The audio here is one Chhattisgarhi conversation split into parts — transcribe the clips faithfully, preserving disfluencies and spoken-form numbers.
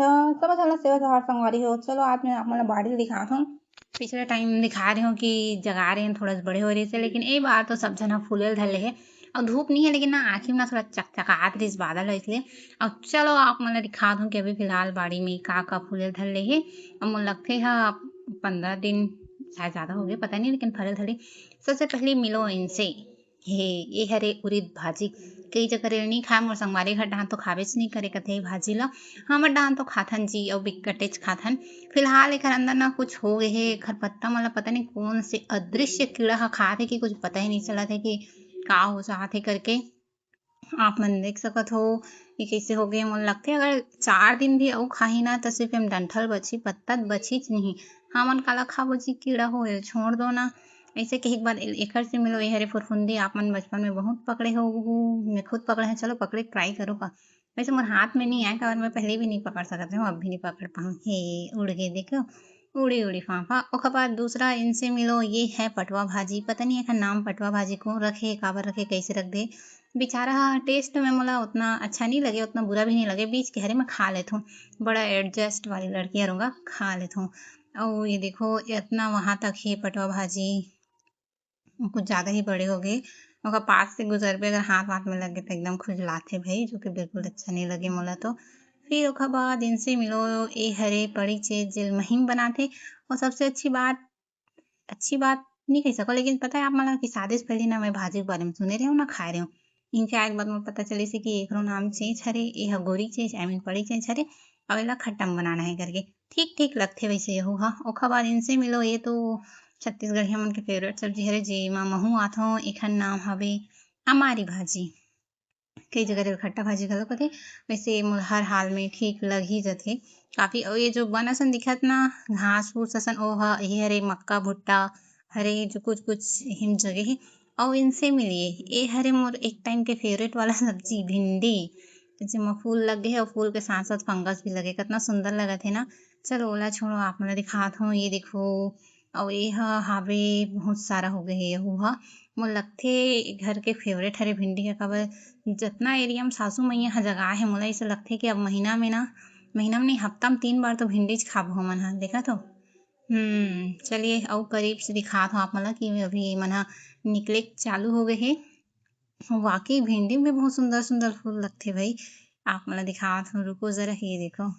तो सब झन ला सेवा जोहार संगवारी हो। चलो, आज मैं आप मन ला बाड़ी ल दिखात हूँ। पिछले टाइम दिखा रहे हो कि जगा रहे हैं, थोड़ा सा बड़े हो रहे थे, लेकिन ए बार तो सब झन ह फूले ल धर ले हे। और धूप नहीं है, लेकिन ना आँखी में ना थोड़ा चकचकात रहिस बादल है, इसलिए। और चलो, आप मन ला दिखात हूँ कि अभी फिलहाल बाड़ी में का का फूले ल धर ले हे। और मोला लगथे ह पंद्रह दिन शायद ज़्यादा हो गए, पता नहीं, लेकिन फरे ल धरे। सबसे पहले मिलो इनसे। हे, ये हरे उरीद भाजी। कई जगह रे नहीं खाए, मोर संगवारी घर डाहन तो खाबेच नहीं करे कथे भाजी ला। हमर डाहन तो खाथन जी, अउ बिकटेच खाथन। फिलहाल एकर अंदर ना कुछ हो गए हे, एकर पत्ता मन ला पता नहीं कौन से अदृश्य कीड़ा ह खात हे कि कुछ पता ही नहीं चलत हे कि का हो जात हे करके। आप मन देख सकत हो कि कैसे हो गए। मोला लगथे अगर चार दिन भी अउ खाही ना, त सिर्फ एम डंठल बची, पत्ता बचीच नहीं। हमन काला खाबो जी, कीड़ा हो, छोड़ दो ना। ऐसे कहे के बाद ए-, एकर से मिलो, ये हरे फुरफुंदी, आप मन बचपन में बहुत पकड़े हो, मैं खुद पकड़े हैं, चलो पकड़े के try करो का। वैसे मोर हाथ में नहीं आए, काबर मैं पहले भी नहीं पकड़ सकत हूँ, अब भी नहीं पकड़ पाऊँ। हे, उड़ गए, देखो, उड़ी उड़ी फाफा। ओकर बाद दूसरा इनसे मिलो, ये है पटवा भाजी। पता नहीं एकर नाम पटवा भाजी को रखे, काबर रखे, कैसे रख दे। बेचारा ह taste में मोला उतना अच्छा नहीं लगे, उतना बुरा भी नहीं लगे, बीच के हरे मैं खा लेथूँ। बड़ा adjust वाली लड़की हरंगा, खा लेथूँ। अउ ये देखो, इतना वहाँ तक हे पटवा भाजी, कुछ ज़्यादा ही बड़े हो गए। ओकर पास से गुजरबे अगर हाथ वाथ में लगे तो एकदम खुजलाथे भाई, जो कि बिल्कुल अच्छा नहीं लगे मोला तो। फिर ओकर बाद इनसे मिलो, ए हरे पड़ी चीज जेल महीन बनाथे। और सबसे अच्छी बात, अच्छी बात नहीं कह सको, लेकिन पता है आप मन ला कि शादी से पहले ना मैं भाजी के बारे में सुने रहे हूँ ना खाए रहे हूँ। इनके आए के बाद मोला पता चलिस कि एकरो नाम चेंज हरे, ये ह गोरी चेंज, I mean पड़ी चेंज हरे, और एला खट्टा में बनाना है करके। ठीक ठीक लगथे वैसे यहू हा। ओखर बाद इनसे मिलो, ये तो छत्तीसगढ़िया मन के favourite सब्जी हरे, जेमा महू आथों। एखर नाम हवे अमारी भाजी। कई जगह रे खट्टा भाजी घलो कथे, वैसे मोला हर हाल में ठीक लग ही जथे काफी। अउ ये जो बन असन दिखत ना, घास फूस असन, ओ ह, ये हरे मक्का भुट्टा हरे, जो कुछ कुछ हिम जगह हे। अउ इनसे मिलिए, ये हरे मोर एक टाइम के favourite वाला सब्जी, भिंडी, जेमा फूल लगे हे अउ फूल के साथ साथ fungus भी लगे, कितना सुंदर लगत हे ना। चलो ओला छोड़ो, आप मन ला दिखात हूँ। ये देखो, अउ ये ह हावे, बहुत सारा हो गए हे यहू ह। मोला लगथे घर के favourite हरे भिंडी ह, काबर जतना area में सासू मैया ह जगाए हे, मोला ऐसे लगथे कि अब महीना में ना, महीना में नहीं, हफ्ता में तीन बार तो भिंडीच खाबो हमन ह। देखा तो, हम्म, चलिए, अउ करीब से दिखात हूँ आप मन ला कि अभी ये मन ह निकले चालू हो गए हे। वाकई भिंडी में बहुत सुंदर सुंदर फूल लगथे भाई। आप मन ला दिखात हूँ, रुको जरा, ये देखो,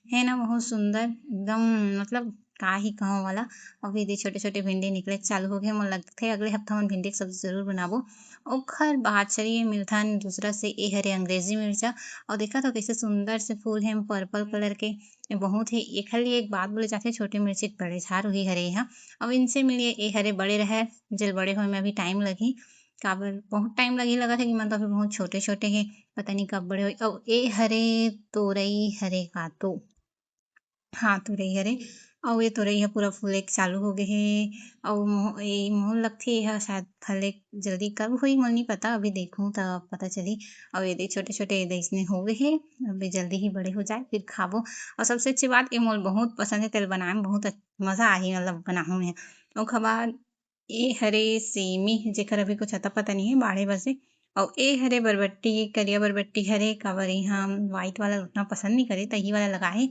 है ना बहुत सुंदर एकदम, मतलब का ही कहूँ वाला। अभी दे छोटे छोटे भिंडी निकले चालू हो गए, मोला लगथे अगले हफ्ता हमन भिंडी के सब्जी जरूर बनाबो। ओखर बाद चलिए मिलथन दूसरा से, ए हरे अंग्रेजी मिर्चा। और देखा तो कैसे सुंदर से फूल है purple colour के, ये बहुत ही, एखर लिए एक बात बोले जाथे, छोटे मिर्ची के बड़े झार, वही हरे यहाँ। अब इनसे मिलिए, ए हरे बड़े रहे, जेल बड़े होए में अभी time लगही, काबर बहुत time लगही लगत है कि मन तो अभी बहुत छोटे छोटे हे, पता नहीं कब बड़े होई। अउ ए हरे तोरई हरे का तो, हाँ, तोरई हरे। अउ ये तोरई ह पूरा फूले के चालू हो गए हे। अउ मोह-, ए मोहन लगथे, ये ह शायद फले जल्दी कब होई, मोला नहीं पता, अभी देखूँ त पता चली। अउ ये दे छोटे छोटे दे इसने हो गए हे, अभी जल्दी ही बड़े हो जाए, फिर खाबो। और सबसे अच्छी बात, ये मोला बहुत पसंद है, तेल बनाए में बहुत अच-, मजा आही, मतलब बनाहूँ मैं। ओखर बाद ए हरे सेमी, जेकर अभी कुछ अता पता नहीं है, बाढ़े बसे। अउ ए हरे बरबट्टी, करिया बरबट्टी हरे, काबर इहाँ white वाला उतना पसंद नहीं करे, त ये वाला लगाए।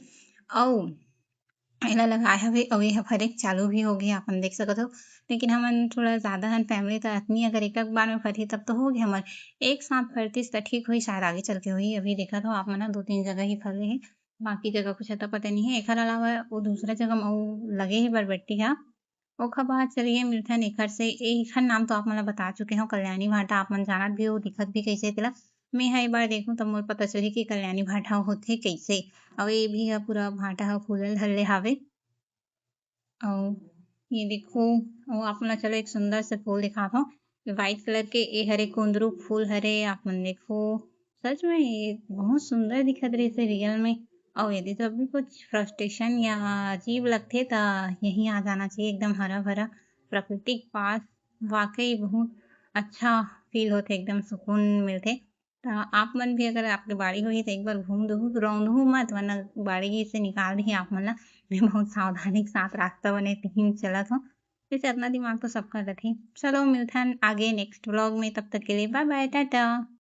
अउ एला लगाए हवे, अउ ये ह फरे के चालू भी हो गए, आपन देख सकत हो। लेकिन हमन थोड़ा ज्यादा हन family, त अतनी अगर एक, एक बार में फरही, तब तो हो गए हमर। एक साथ फरतीस त ठीक होई, शायद आगे चल के होई। अभी देखत हो आप मन ह, दो तीन जगह ही फरे हे, बाकी जगह कुछ अता पता नहीं है। एखर अलावा वो दूसरा जगह में अउ लगे हे बरबट्टी ह, ओखर बाद चलिए मिलथन एखर से। एखर नाम तो आप मन ला बता चुके हव, कल्याणी भाटा। आप मन जानत भी हो, दिखत भी कैसे तेला। मैं ह एक बार देखूं, तब मोर पता चलही कि कल्याणी भाटा होथे कैसे। अउ ये भी ह पूरा भाटा ह फूलल धर ले हावे। अउ ये देखो, अउ आप मन ला चलो एक सुंदर से फूल दिखात हव, white colour के। ए हरे कुंदरू फूल हरे, आप मन देखो, सच में ये बहुत सुंदर दिखत रहिस हे real में। अउ यदि तो अभी कुछ frustration या अजीब लगथे, त यहीं आ जाना चाहिए, एकदम हरा भरा प्राकृतिक पास। वाकई बहुत अच्छा feel होथे, एकदम सुकून मिलथे। त आप मन भी अगर आपके बाड़ी होही, त एक बार घूम दुहू, रौंदहू मत, वरना बाड़ी से निकाल दिही आप मन ला। मैं बहुत सावधानी के साथ रास्ता बने तिही चलत हूँ। वैसे अतना दिमाग तो सबका रथे। चलो मिलथन आगे next vlog में, तब तक के लिए bye bye, टाटा।